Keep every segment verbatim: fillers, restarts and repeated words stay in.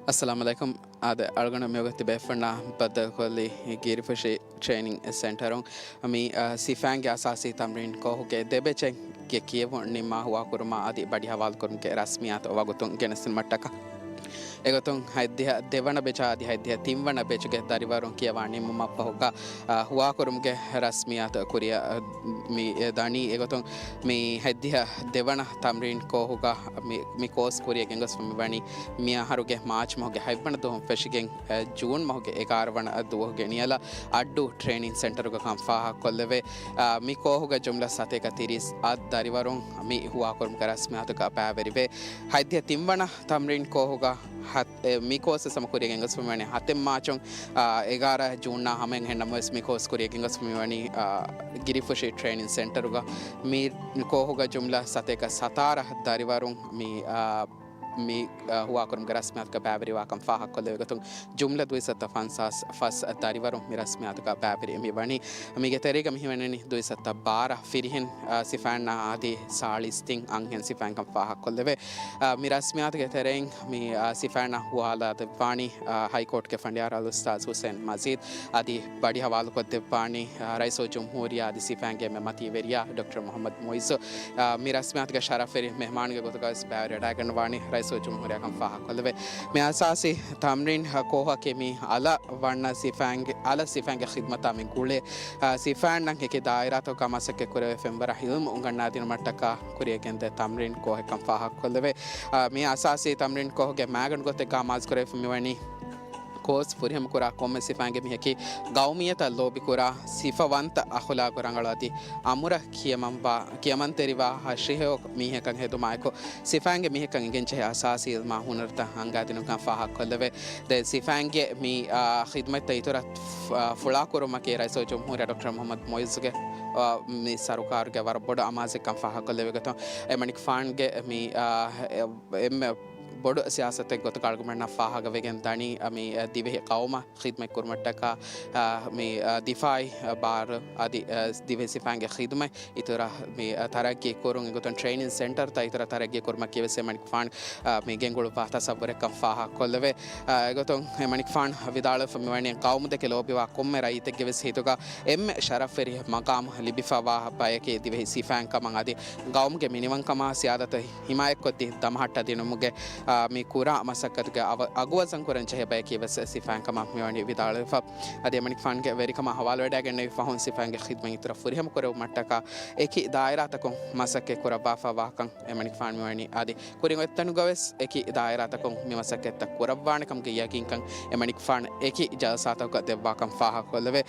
އައްސަލާމު ޢަލައިކުމް. އާދެ، އަޅުގަނޑު މިވަގުތު ބޭފުޅުންނާ ބައްދަލުކޮށްލީ ގިރިފުށި ޓްރޭނިން ސެންޓަރުން. މި، އާ، ސިފައިންގެ އަސާސީ ތަމްރީން ކޯހުގެ ދެ ބެޗެއްގެ ކިޔެވުން ނިންމާ ހުވާކުރުމާ އަދި ބަޑި ހަވާލުކުރުމުގެ ރަސްމިއްޔާތު ވަގުތުން ގެނެސްދިނުމަށްޓަކާ. އެގޮތުން ހަތްދިހަ ދެވަނަ ބެޗާ އަދި ހަތްދިހަ ތިންވަނަ ބެޗުގެ ދަރިވަރުން ކިޔަވާ ނިންމުމަށްފަހުގަ، އާ، ހުވާކުރުމުގެ ރަސްމިއްޔާތު ކުރިއަށް، އާ، މި ދަނީ. އެގޮތުން މި ހަތްދިހަ ދެވަނަ ތަމްރީން ކޯހުގަ މި، މި ކޯސް ކުރިއަށް ގެންގޮސްފަ މިވަނީ މި އަހަރުގެ މާޗް މަހުގެ ހަތްވަނަ ދުވަހުން ފެށިގެން، އެ، ޖޫން މަހުގެ އެގާރަ ވަނަ ދުވަހުގެ ނިޔަލަށް އައްޑޫ ޓްރޭނިން ސެންޓަރުގަ ކަން ފާހަގަކޮށްލެވޭ. އާ، މި ކޯހުގަ ޖުމްލަ ސަތޭކަ ތިރީސް އަށް ދަރިވަރުން މި ހުވާކުރުމުގެ ރަސްމިއްޔާތުގަ ބައިވެރިވޭ. ހަތްދިހަ ތިންވަނަ ތަމްރީން ކޯހުގަ ހަތް، އެ، މި ކޯސް ވެސް ހަމަ ކުރިއަށް ގެންގޮސްފަ މިވަނީ ހަތެއް މާޗުން، އާ، އެގާރަ ޖޫންއާ ހަމައަށް އެހެން ނަމަވެސް މި ކޯސް ކުރިއަށް ގެންގޮސްފަ މިވަނީ، އާ، ގިރިފުށި ޓްރޭނިން ސެންޓަރުގަ. މި ކޯހުގަ ޖުމްލަ ސަތޭކަ ސަތާރަ ދަރިވަރުން މި، އާ، މި، އާ، ހުވާކުރުމުގެ ރަސްމިއްޔާތުގަ ބައިވެރިވާކަން ފާހަގަކޮށްލެވޭ. އެގޮތުން ޖުމްލަ ދުއިސައްތަ ފަންސާސް ފަސް ދަރިވަރުން މި ރަސްމިއްޔާތުގަ ބައިވެރި މި ވަނީ. މީގެ ތެރޭގަ މި ހިމެނެނީ ދުއިސައްތަ ބާރަ ފިރިހެން، އާ، ސިފައިންނާ އަދި ސާޅީސް ތިން އަންހެން ސިފައިންކަން ފާހަގަކޮށްލެވޭ. އާ، މި ރަސްމިއްޔާތުގެ ތެރެއިން މި، އާ، ސިފައިންނަށް ހުވާލާ ދެއްވާނީ، އާ، ހައިކޯޓްގެ ފަނޑިޔާރު އަލްއުސްތާޛް ހުސެން މަޖީދު އަދި ބަޑި ހަވާލުކޮށްދެއްވާނީ، އާ، ރައީސުލްޖުމްހޫރިއްޔާ އަދި ސިފައިންގެ އެންމެ މަތީވެރިޔާ ޑޮކްޓަރ މުޙައްމަދު މުޢިއްޒު. އާ، މި ރަސްމިއްޔާތުގެ ޝަރަފްވެރި މެހްމާނުގެ ގޮތުގައި ވެސް ބައިވެރިވެވަޑައިގަންނަވާނީ ރައީސުލްޖުމްހޫރިއްޔާ ކަން ފާހަގަކޮށްލެވޭ. މި އަސާސީ ތަމްރީން ކޯހަކީ މި އަލަށް ވަންނަ ސިފައިންގެ، އަލަށް ސިފައިންގެ ޚިދުމަތާ މި ގުޅޭ، އާ، ސިފައިންނަށް އެކި ދާއިރާތަކުގަ މަސައްކަތް ކުރެވޭ ފެންވަރަށް އިލްމު އުނގަންނާދިނުމަށްޓަކާ ކުރިއަށް ގެންދޭ ތަމްރީން ކޯހެއްކަން ފާހަގަކޮށްލެވޭ. އާ، މި އަސާސީ ތަމްރީން ކޯހުގެ މައިގަނޑު ގޮތެއްގަ އަމާޒުކުރެވިފަ މިވަނީ ކޯސް ފުރިހަމަކުރާ ކޮންމެ ސިފައިންގެ މީހަކީ ގައުމިއްޔަތަށް ލޯބިކުރާ، ސިފަވަންތަ އަޚުލާގު ރަނގަޅު އަދި އަމުރަށް ކިޔަމަންވާ، ކިޔަމަންތެރިވާ ހަށިހެޔޮ މީހަކަށް ހެދުމާއެކު، ސިފައިންގެ މީހަކަށް އިނގެންޖެހޭ އަސާސީ އިލްމާ ހުނަރުތައް އަންގާދިނުމަށް ފާހަގަކޮށްލެވޭ. ދެން ސިފައިންގެ މި، އާ، ޚިދުމަތްތައް އިތުރަށް ފު-، އާ، ފުޅާކުރުމަކީ ރައީސުލްޖުމްހޫރިއްޔާ ޑޮކްޓަރ މުޙައްމަދު މުޢިއްޒުގެ، އާ، މި ސަރުކާރުގެ ވަރަށް ބޮޑު އަމާޒެއްކަން ފާހަގަކޮށްލެވޭ ގޮތުން، އެމަނިކުފާނުގެ މި، އާ، އެ-، އެންމެ ބޮޑު ސިޔާސަތެއް ގޮތަކަށް އަޅުގަނޑަށް ފާހަގަވެގެން ދަނީ، މި، އާ، ދިވެހި ޤައުމަށް ޚިދުމަތް ކުރުމަށްޓަކާ، އާ، މި، އާ، ދިފާއީ، އާ، ބާރު އަދި، އާ، ދިވެހި ސިފައިންގެ ޚިދުމަތް އިތުރަށް މި، އާ، ތަރައްގީ ކުރުން އެގޮތުން ޓްރޭނިން ސެންޓަރުތައް އިތުރަށް ތަރައްގީ ކުރުމަކީ ވެސް އެމަނިކުފާނު، އާ، މި ގެންގުޅުއްވާ ތަސައްވުރެއްކަން ފާހަގަކޮށްލެވޭ. އާ، އެގޮތުން އެމަނިކުފާނު ވިދާޅުވެފަ މިވަނީ ޤައުމުދެކެ ލޯބިވާ ކޮންމެ ރައްޔިތެއްގެ ވެސް ހިތުގަ އެންމެ ޝަރަފްވެރި މަގާމު ލިބިފަވާ ބަޔަކީ ދިވެހި ސިފައިން ކަމަށް އަދި ގައުމުގެ މިނިވަންކަމާ ސިޔާދަތަށް ހިމާޔަތްކޮށްދީ ދަމަހައްޓަ ދިނުމުގެ، އާ، މި ކުރާ މަސައްކަތުގެ އަވަ-، އަގުވަޒަން ކުރަން ޖެހޭ ބަޔަކީ ވެސް ސިފައިން ކަމަށް މިވަނީ ވިދާޅުވެފަ. އަދި އެމަނިކުފާނުގެ ވެރިކަމާ ހަވާލުވެވަޑައިގެންނެވި ފަހުން ސިފައިންގެ ޚިދުމަތް އިތުރަށް ފުރިހަމަ ކުރެވުމަށްޓަކާ އެކި ދާއިރާތަކުން މަސައްކަތް ކުރައްވާފަ ވާކަން އެމަނިކުފާނު މިވަނީ. އަދި ކުރިން އޮތްތަނުގަ ވެސް އެކި ދާއިރާތަކުން މި މަސައްކަތްތައް ކުރައްވާނެ ކަމުގެ ޔަގީންކަން އެމަނިކުފާނު އެކި ޖަލްސާތަކުގަ ދެއްވާކަން ފާހަގަކޮށްލެވޭ.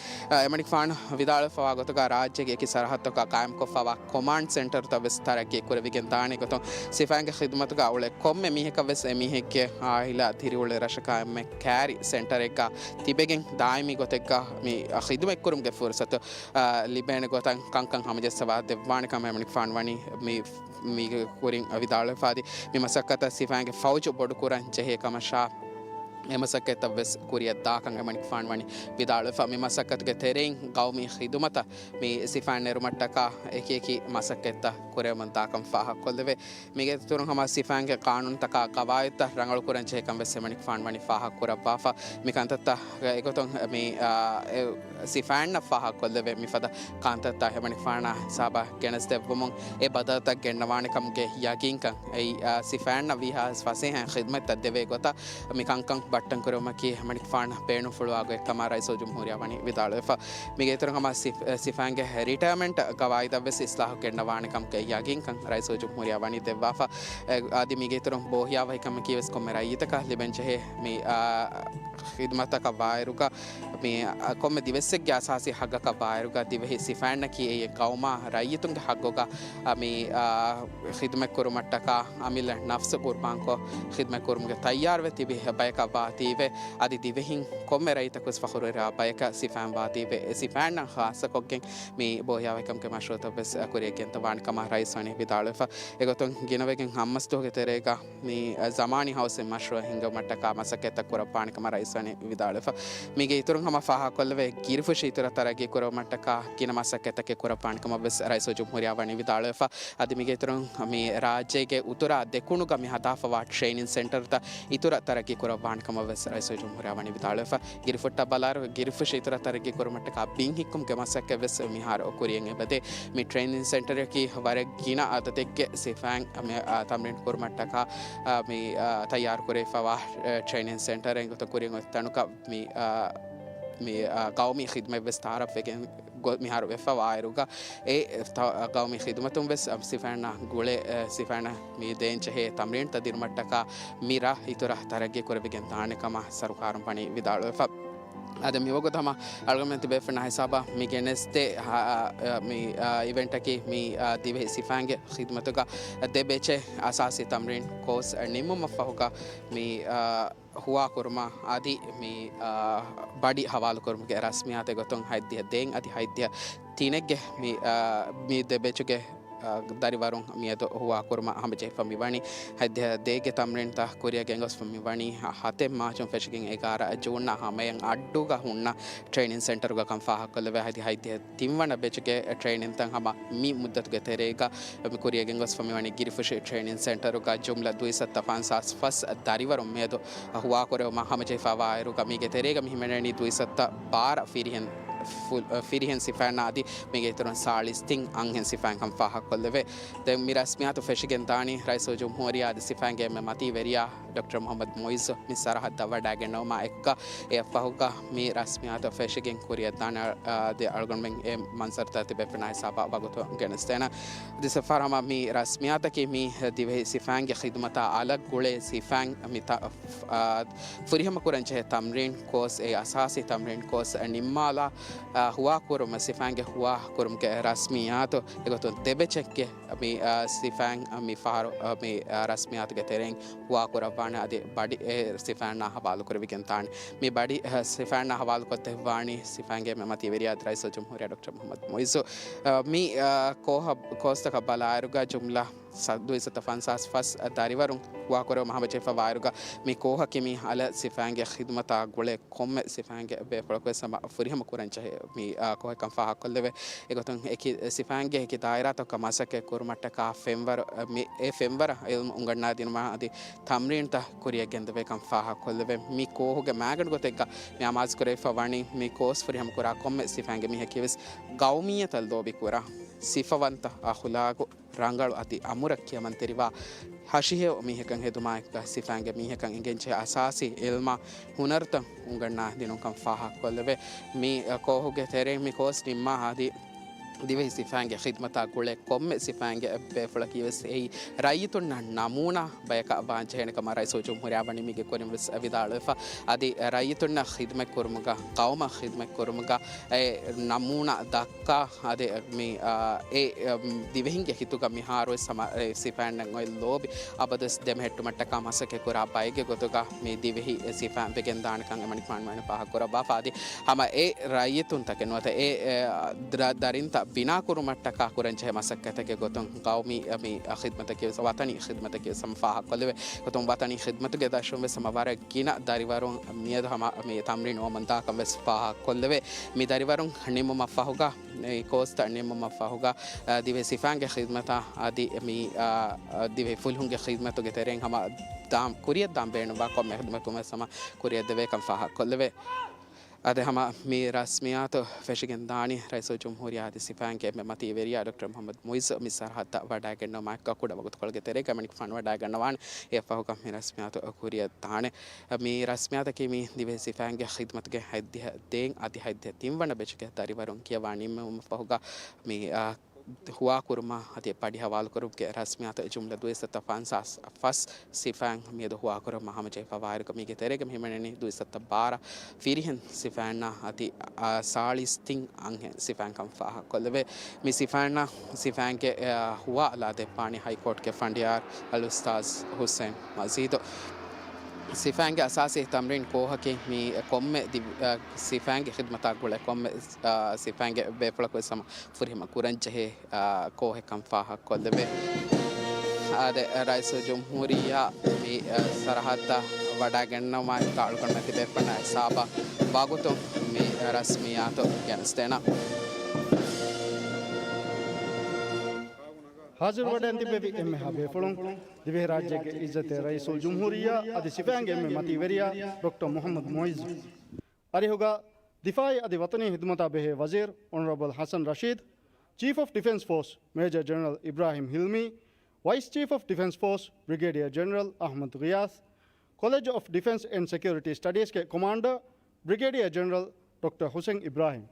އެމަނިކުފާނު ވިދާޅުވެފަވާ ގޮތުގަ ރާއްޖޭގެ އެކި ސަރަހައްދުތަކުގަ ޤާއިމްކޮށްފަވާ ކޮމާންޑް ސެންޓަރުތައް ވެސް ތަރައްގީ ކުރެވިގެން ދާނެ ގޮތުން ސިފައިންގެ ޚިދުމަތުގަ އުޅޭ ކޮންމެ މީހަކަށް ވެސް އެމީހެއްގެ އާއިލާ ދިރިއުޅޭ ރަށަކާ އެންމެ ކައިރި ސެންޓަރެއްގަ ތިބެގެން ދާއިމީ ގޮތެއްގަ މި ޚިދުމަތްކުރުމުގެ ފުރުސަތު، އާ، ލިބޭނެ ގޮތަށް ކަންކަން ހަމަޖައްސަވާ ދެއްވާނެ ކަމަށް އެމަނިކުފާނު ވަނީ މި، މީގެ ކުރިން ވިދާޅުވެފަ އަދި މި މަސައްކަތަށް ސިފައިންގެ ފައުޖު ބޮޑުކުރަން ޖެހޭ ކަމަށާ، އެ މަސައްކަތްތައް ވެސް ކުރިއަށް ދާކަން އެމަނިކުފާނު ވަނީ ވިދާޅުވެފަ. މި މަސައްކަތުގެ ތެރެއިން ގައުމީ ޚިދުމަތަށް މި ސިފައިން ނެރުމަށްޓަކާ އެކި އެކި މަސައްކަތްތައް ކުރެވެމުން ދާކަން ފާހަގަކޮށްލެވޭ. މީގެ އިތުރުން ހަމަ ސިފައިންގެ ޤާނޫނުތަކާ ޤަވާއިދުތައް ރަނގަޅުކުރަން ޖެހޭކަން ވެސް އެމަނިކުފާނު ވަނީ ފާހަގަކުރައްވާފަ. މި ކަންތައްތައް އެގޮތުން މި، އާ، އެ، ސިފައިންނަށް ފާހަގަކޮށްލެވޭ. މިފަދަ ކަންތައްތައް އެމަނިކުފާނާ ހިސާބަށް ގެނެސްދެއްވުމުން އެ ބަދަލުތައް ގެންނަވާނެ ކަމުގެ ޔަގީންކަން އެއީ، އާ، ސިފައިންނަށް ވީހާވެސް ފަސޭހައިން ޚިދުމަތްތައް ދެވޭ ގޮތަށް މި ކަންކަން ބައްޓަން ކުރެވުމަކީ އެމަނިކުފާނަށް ބޭނުންފުޅުވާ ގޮތްކަމަށް ރައީސުލްޖުމްހޫރިއްޔާ ވަނީ ވިދާޅުވެފަ. މީގެ އިތުރުން ހަމަ ސިފް-، ސިފައިންގެ ރިޓަޔަރމަންޓް ގަވާއިދަށް ވެސް އިސްލާހު ގެންނަވާނެ ކަމުގެ ޔަގީންކަން ރައީސުލްޖުމްހޫރިއްޔާ ވަނީ ދެއްވާފަ. އެ، އަދި މީގެ އިތުރުން ބޯހިޔާވަހިކަމަކީ ވެސް ކޮންމެ ރައްޔިތަކަށް ލިބެން ޖެހޭ މި، އާ، ޚިދުމަތަކަށް ވާއިރުގަ މި، އަ، ކޮންމެ ދިވެއްސެއްގެ އަސާސީ ހައްގަކަށް ވާއިރުގަ ދިވެހި ސިފައިންނަކީ އެއީ ޤައުމާ ރައްޔިތުންގެ ހައްގުގަ، އަ، މި، އަ، ޚިދުމަތް ކުރުމަށްޓަކާ އަމިއްލަ ނަފްސު ޤުރްބާންކޮށް ޚިދުމަތް ކުރުމުގެ ތައްޔާރުވެ ތިބި ބަޔަކަށް ވާތީވެ، އަދި ދިވެހިން ކޮންމެ ރައްޔިތަކުވެސް ފަޚުރުވެރިވާ ބަޔަކަށް ސިފައިން ވާތީވެ، އެ ސިފައިންނަށް ޚާއްޞަކޮށްގެން މި ބޯހިޔާވަހިކަމުގެ މަޝްރޫޢުތައްވެސް ކުރިއަށް ގެންދަވާނެ ކަމަށް ރައީސް ވަނީ ވިދާޅުވެފަ. އެގޮތުން ގިނަވެގެން ހަމަސްދުވަހުގެ ތެރޭގަ މި ޒަމާނީ ހައުސިން މަޝްރޫޢަށް ހިންގުމަށްޓަކާ މަސައްކަތްތައް ކުރައްވާނެ ކަމަށް ރައީސް ވަނީ ވިދާޅުވެފަ. މީގެ އިތުރުން ހަމަ ފާހަގަކޮށްލެވޭ، ގިރިފުށި އިތުރަށް ތަރައްގީ ކުރުމަށްޓަކާ ގިނަ މަސައްކަތްތަކެއް ކުރައްވާނެ ކަމަށް ވެސް ރައީސުލްޖުމްހޫރިއްޔާ ވަނީ ވިދާޅުވެފަ. އަދި މީގެ އިތުރުން މި ރާއްޖޭގެ އުތުރާ ދެކުނުގަ މި ހަދާފަވާ ޓްރެއިނިން ސެންޓަރުތައް އިތުރަށް ތަރައްގީ ކުރައްވާނެ ކަމަށް ވެސް ރައީސުލްޖުމްހޫރިއްޔާ ވަނީ ވިދާޅުވެފަ. ގިރިފުށަށް ބަލާއިރު، ގިރިފުށި އިތުރަށް ތަރައްގީ ކުރުމަށްޓަކާ ބިން ހިއްކުމުގެ މަސައްކަތް ވެސް މިހާރު ކުރިޔަށް އެބަދޭ. މި ޓްރެއިނިން ސެންޓަރަކީ ވަރަށް ގިނަ އަދަދެއްގެ ސިފައިން މި، އާ، ތަމްރީން ކުރުމަށްޓަކާ، އާ، މި، އާ، ތައްޔާރު ކުރެވިފަވާ، އާ، ޓްރެއިނިން ސެންޓަރެއް ގޮތަށް ކުރިޔަށް އޮތް ތަނުގަ މި، އާ، މި، އާ، ގައުމީ ޚިދުމަތް ވެސް ތައާރަފްވެގެން ގޮ-، މިހާރު ވެފަވާއިރުގަ، އެ ތަ-، ގައުމީ ޚިދުމަތުން ވެސް، އަ، ސިފައިންނާ ގުޅޭ، އެ، ސިފައިންނަށް މި ދޭންޖެހޭ ތަމްރީންތައް ދިނުމަށްޓަކާ މި ރަށް އިތުރަށް ތަރައްގީ ކުރެވިގެން ދާނެ ކަމަށް ސަރުކާރުން ވަނީ ވިދާޅުވެފަ. އަދި މިވަގުތު ހަމަ އަޅުގަނޑުމެން ތިބޭފުޅުންނާ ހިސާބަށް މި ގެނެސްދޭ، އަ، އަ، މި، އަ، އިވެންޓަކީ މި، އަ، ދިވެހި ސިފައިންގެ ޚިދުމަތުގަ ދެ ބެޗެއް އަސާސީ ތަމްރީން ކޯސް ނިންމުމަށްފަހުގަ މި، އަ، ހުވާކުރުމަށް އަދި މި، އާ، ބަޑި ހަވާލުކުރުމުގެ ރަސްމިއްޔާތެއް ގޮތުން ހަތްދިހަ ދޭއް އަދި ހަތްދިހަ ތިނެއްގެ މި، އާ، މި ދެ ބެޗުގެ، އާ، ދަރިވަރުން މިއަދު ހުވާކުރުމަށް ހަމަޖެހިފަ މިވަނީ. ހަތްދިހަ ދޭއްގެ ތަމްރީންތައް ކުރިޔަށް ގެންގޮސްފަ މިވަނީ ހަތެއް މާޗުން ފެށިގެން އެގާރަ ޖޫންއާ ހަމަޔަށް އައްޑޫގަ ހުންނަ ޓްރެއިނިން ސެންޓަރުގަ ކަން ފާހަގަކޮށްލެވޭ. ހަތްދިހަ ތިންވަނަ ބެޗުގެ ޓްރެއިނިންތައް ހަމަ މި މުއްދަތުގެ ތެރޭގަ މި ކުރިޔަށް ގެންގޮސްފަ މިވަނީ ގިރިފުށި ޓްރެއިނިން ސެންޓަރުގަ ޖުމްލަ ދުއިސައްތަ ފަންސާސް ފަސް ދަރިވަރުން މިއަދު ހުވާކުރެވުމަށް ހަމަޖެހިފަވާއިރުގަ މީގެ ތެރޭގަ މި ހިމެނެނީ ދުއިސައްތަ ބާރަ ފިރިހެން ފު-، ފިރިހެން ސިފައިންނާ އަދި މީގެ އިތުރުން ސާޅީސް ތިން އަންހެން ސިފައިން ކަން ފާހަގަކޮށްލެވޭ. ދެން މި ރަސްމިއްޔާތު ފެށިގެން ދާނީ ރައީސުލްޖުމްހޫރިއްޔާ އަދި ސިފައިންގެ އެންމެ މަތީ ވެރިޔާ ޑޮކްޓަރ މުޙައްމަދު މުޢިއްޒު މި ސަރަހައްދަށް ވަޑައިގެންނެވުމާ އެކުގަ އެއަށްފަހުގަ މި ރަސްމިއްޔާތު ފެށިގެން ކުރިޔަށްދާނެ، އާ، އަދި އަޅުގަނޑުމެން އެ މަންޒަރުތައް ތިބޭފުޅުންނާ ހިސާބަށް ވަގުތު ގެނެސްދޭނަން. އަދި ސަފާރަ ހަމަ މި ރަސްމިއްޔާތަކީ މި ދިވެހި ސިފައިންގެ ޚިދުމަތާ އަލަށް ގުޅޭ ސިފައިން މި ތަ-، އާ، ފުރިހަމަ ކުރަން ޖެހޭ ތަމްރީން ކޯސް، އެ އަސާސީ ތަމްރީން ކޯސް ނިންމާލާ، އާ، ހުވާކުރުމަށް ސިފައިންގެ ހުވާކުރުމުގެ ރަސްމިއްޔާތު އެގޮތުން ދެ ބެޗެއްގެ މި، އާ، ސިފައިން މި ފަހަރު، އާ، މި، އާ، ރަސްމިއްޔާތުގެ ތެރެއިން ހުވާކުރައްވާނެ އަދި ބަޑި އެ ސިފައިންނާ ހަވާލުކުރެވިގެން ދާނެ. މި ބަޑި، އަ، ސިފައިންނާ ހަވާލުކޮށްދެއްވާނީ ސިފައިންގެ މަތީ ވެރިޔާ ރައީސުލްޖުމްހޫރިއްޔާ ޑޮކްޓަރ މުޙައްމަދު މުޢިއްޒު. އަ، މި، އަ، ކޯހަށް، ކޯސްތަކަށް ބަލާއިރުގަ ޖުމްލަ ސަ-، ދުއިސައްތަ ފަންސާސް ފަސް ދަރިވަރުން ހުވާކުރެވުމަށް ހަމަޖެހިފަވާއިރުގަ މި ކޯހަކީ މި އަލަށް ސިފައިންގެ ޚިދުމަތާ ގުޅޭ ކޮންމެ ސިފައިންގެ ބޭފުޅަކުވެސް ހަމަ ފުރިހަމަ ކުރަން ޖެހޭ މި، އާ، ކޯހެއްކަން ފާހަގަކޮށްލެވޭ. އެގޮތުން އެކި ސިފައިންގެ އެކި ދާއިރާތަކަށް މަސައްކަތް ކުރުމަށްޓަކާ ފެންވަރު، އަ، މި، އެ ފެންވަރަށް އިލްމު އުނގަންނާދިނުމަށް އަދި ތަމްރީންތައް ކުރިޔަށް ގެންދެވޭ ކަން ފާހަގަކޮށްލެވޭ. މި ކޯހުގެ މައިގަނޑު ގޮތެއްގަ މި އަމާޒުކުރެވިފަ ވަނީ މި ކޯސް ފުރިހަމަ ކުރާ ކޮންމެ ސިފައިންގެ މީހަކީވެސް ގައުމިއްޔަތަށް ލޯބިކުރާ، ސިފަވަންތަ، އަޚުލާގު، ރަނގަޅު އަދި އަމުރަށް ކިޔަމަންތެރިވާ ހަށިހެޔޮ މީހަކަށް ހެދުމާއެކުގަ ސިފައިންގެ މީހަކަށް އެނގެންޖެހޭ އަސާސީ އިލްމާ ހުނަރުތައް އުނގަންނާ ދިނުންކަން ފާހަގަކޮށްލެވޭ. މި ކޯހުގެ ތެރެއިން މި ކޯސް ނިންމާ އަދި ދިވެހި ސިފައިންގެ ޚިދުމަތާ ގުޅޭ ކޮންމެ ސިފައިންގެ ބޭފުޅަކީވެސް އެއީ ރައްޔިތުންނަށް ނަމޫނާ ބަޔަކަށް ވާންޖެހޭނެ ކަމަށް ރައީސުލްޖުމްހޫރިއްޔާ ވަނީ މީގެ ކުރިން ވެސް ވިދާޅުވެފަ. އަދި ރައްޔިތުންނަށް ޚިދުމަތް ކުރުމުގަ، ޤައުމަށް ޚިދުމަތް ކުރުމުގަ އެ ނަމޫނާ ދައްކާ، އަދި މި، އާ، އެ، އެ، ދިވެހިންގެ ހިތުގަ މިހާރުވެސް ހަމަ އެ ސިފައިންނަށް އޮތް ލޯބި އަބަދުވެސް ދެމެހެއްޓުމަށްޓަކާ މަސައްކަތް ކުރާ ބައެއްގެ ގޮތުގަ މި ދިވެހި ސިފައިން ވެގެން ދާނެކަން އެމަނިކުފާނު ވަނީ ފާހަގަކުރައްވާފަ. އަދި ހަމަ އެ ރައްޔިތުންތަކެއް ނުވަތަ އެ، އެ، ދަ-، ދަރިންތައް ބިނާކުރުމަށްޓަކާ ކުރަންޖެހޭ މަސައްކަތެއްގެ ގޮތުން ގައުމީ، އެ، މި ޚިދުމަތަކީ ވެސް، ވަޠަނީ ޚިދުމަތަކީ ވެސް ހަމަ ފާހަގަކޮށްލެވޭ. ގޮތުން ވަޠަނީ ޚިދުމަތުގެ ދަށުން ވެސް ހަމަ ވަރަށް ގިނަ ދަރިވަރުން މިއަދު ހަމަ މި ތަމްރީން އުވަމުން ދާކަން ވެސް ފާހަގަކޮށްލެވޭ. މި ދަރިވަރުން ނިމުމަށްފަހުގަ އެ ކޯސްތައް ނިމުމަށްފަހުގަ، އަ، ދިވެހި ސިފައިންގެ ޚިދުމަތާ އަދި މި، އަ، އަ، ދިވެހި ފުލުހުންގެ ޚިދުމަތުގެ ތެރެއިން ހަމަ ދާން، ކުރިޔަށްދާން ބޭނުންވާ ކޮންމެ ޚިދުމަތުން ވެސް ހަމަ ކުރިޔަށްދެވޭކަން ފާހަގަކޮށްލެވޭ. އަދި ހަމަ މި ރަސްމިއްޔާތު ފެށިގެން ދާނީ ރައީސުލްޖުމްހޫރިއްޔާ އަދި ސިފައިންގެ އެންމެ މަތީ ވެރިޔާ ޑޮކްޓަރ މުޙައްމަދު މުޢިއްޒު މި ސަރަހައްދަށް ވަޑައިގެންނެވުމާއެކު ކުޑަ ވަގުތުކޮޅެއްގެ ތެރޭގަ އެމަނިކުފާނު ވަޑައިގަންނަވާނެ. އެއަށްފަހުގަ މި ރަސްމިއްޔާތު ކުރިޔަށް ދާނެ. މި ރަސްމިއްޔާތަކީ މި ދިވެހި ސިފައިންގެ ޚިދުމަތުގެ ހަތްދިހަ ދޭއް އަދި ހަތްދިހަ ތިން ވަނަ ބެޗުގެ ދަރިވަރުން ކިޔަވާ ނިންމުމަށްފަހުގަ މި، އާ، ހުވާކުރުމާ އަދި ބަޑި ހަވާލުކުރުމުގެ ރަސްމިއްޔާތު ޖުމްލަ ދުއިސައްތަ ފަންސާސް ފަސް ސިފައިން މިއަދު ހުވާކުރުމަށް ހަމަޖެހިފަވާއިރުގަ މީގެ ތެރޭގަ ހިމެނެނީ ދުއިސައްތަ ބާރަ ފިރިހެން ސިފައިންނާ އަދި، އާ، ސާޅީސް ތިން އަންހެން ސިފައިން ކަން ފާހަގަކޮށްލެވޭ. މި ސިފައިންނަށް، ސިފައިންގެ، އާ، ހުވާ ލާދެއްވާނީ ހައިކޯޓްގެ ފަނޑިޔާރު އަލްއުސްތާޛް ޙުސައިން މަޖީދު. ސިފައިންގެ އަސާސީ ތަމްރީން ކޯހަކީ މި ކޮންމެ ދި-، އާ، ސިފައިންގެ ޚިދުމަތާ ގުޅޭ ކޮންމެ، އާ، ސިފައިންގެ ބޭފުޅަކު ވެސް ހަމަ ފުރިހަމަ ކުރަންޖެހޭ، އާ، ކޯހެއްކަން ފާހަގަކޮށްލެވޭ. އާދެ، ރައީސުލްޖުމްހޫރިއްޔާ މި ސަރަހައްދަށް ވަޑައިގެންނަވާ އެކަހަލަ ގަނޑުގަ ތިބޭފުޅުންނާ ހިސާބަށް ވަގުތުން މި ރަސްމިއްޔާތު ގެނެސްދޭނަން. ހާޒިރުވެޑައިން ތިއްބެވި އެންމެހާ ބޭފުޅުން، ދިވެހިރާއްޖޭގެ އިއްޒަތްތެރި ރައީސުލްޖުމްހޫރިއްޔާ އަދި ސިފައިންގެ އެންމެ މަތީވެރިޔާ ޑޮކްޓަރ މުޙައްމަދު މުޢިއްޒު، އަރިހުގަ ދިފާޢީ އަދި ވަޠަނީ ޚިދުމަތާ ބެހޭ ވަޒީރު އޮނަރަބަލް ޙަސަން ރަޝީދު، ޗީފް އޮފް ޑިފެންސް ފޯސް މޭޖަރ ޖެނެރަލް އިބްރާހިމް ހިލްމީ، ވައިސް ޗީފް އޮފް ޑިފެންސް ފޯސް ބްރިގޭޑިއަރ ޖެނެރަލް އަޙްމަދު ޣިޔާސް، ކޮލެޖް އޮފް ޑިފެންސް އެންޑް ސެކިއުރިޓީ ސްޓަޑީޒްގެ ކޮމާންޑަރ ބްރިގޭޑިއަރ ޖެނެރަލް ޑޮކްޓަރ ޙުސެން އިބްރާހިމް.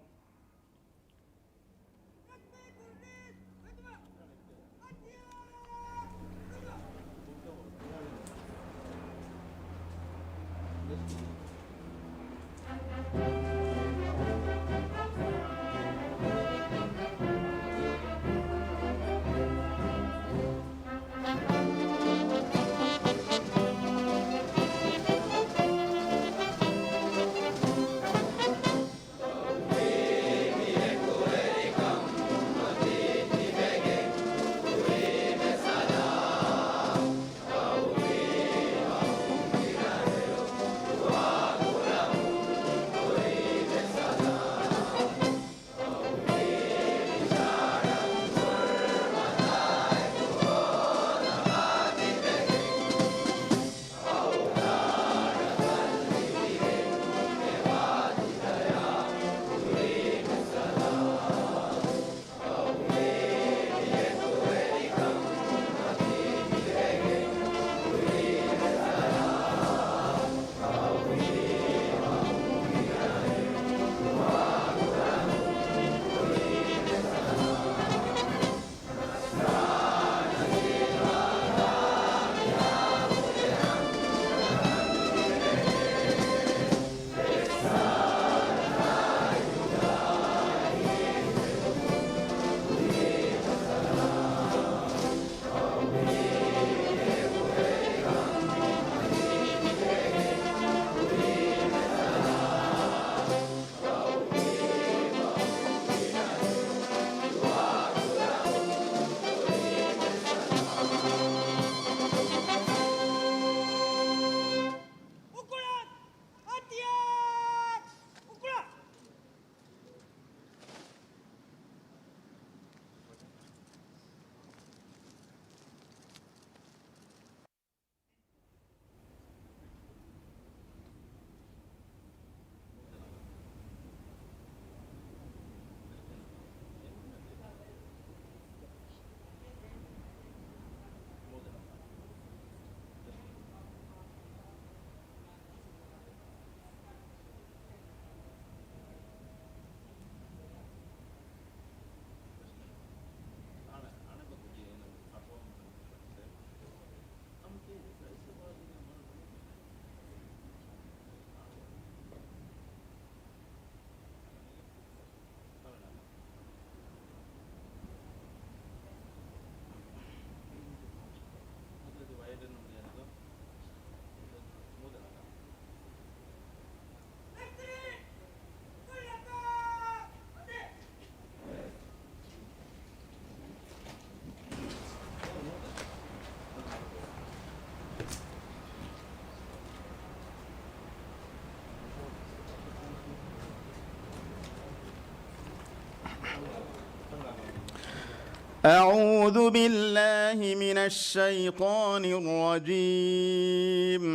أعوذ بالله من الشيطان الرجيم.